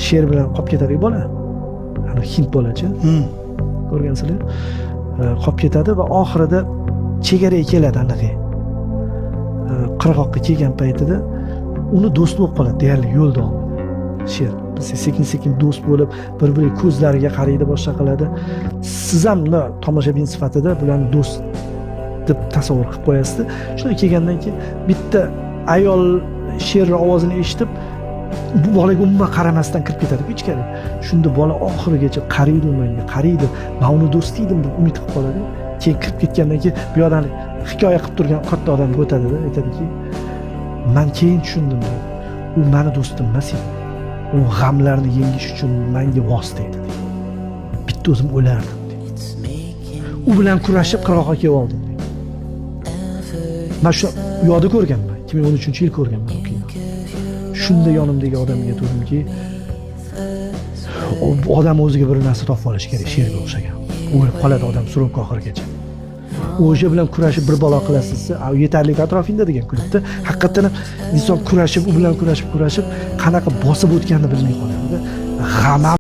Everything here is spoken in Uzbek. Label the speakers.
Speaker 1: Sher bilan qolib ketadi bola, ani hind bolacha, ko'rgansizlar, qolib ketadi va oxirida chegaraga keladi. Anaqa qirg'oqqa kelgan paytida uni do'sti bo'lib qoladi deyarli yo'l davomida sher. Sekin sekin do'st bo'lib, bir biriga ko'zlariga qaraydi, boshqa qiladi. Siz ham bunday tomoshabin sifatida bularni do'st deb tasavvur qilib qo'yasizda. Shunday kelgandan keyin bitta ayol sherni ovozini eshitib, bu bolaga umuman qaramasdan kirib ketadi ichkari. Shunda bola oxirigacha qaraydi, menga qaraydi, man uni do'sti edim deb umid qilib qoladi. Keyin kirib ketgandan keyin bu yoqdan hikoya qilib turgan katta odamga o'tadida, aytadiki: "Man keyin tushundim, deydi. U mani do'stim emas edi, u g'amlarni yengish uchun manga vosita edi, deydi. Bitta o'zim o'lardim, deydi. U bilan kurashib qirg'oqqa kelib oldim, deydi. Man shu yoqda ko'rganman, 2013-yil ko'rganman u kinoni. Shunda yonimdagi odamga aytuvdimki, odam o'ziga bir narsa topib olishi kerak sherga o'xshagan. O'lib qoladi odam срок oxirigacha. O'sha bilan kurashib bir balo qilasiz, yetarli atrofingda" degan klipda haqiqatdan ham inson kurashib, u bilan kurashib kurashib qanaqa bosib o'tganini bilmay qoladida. G'am ham.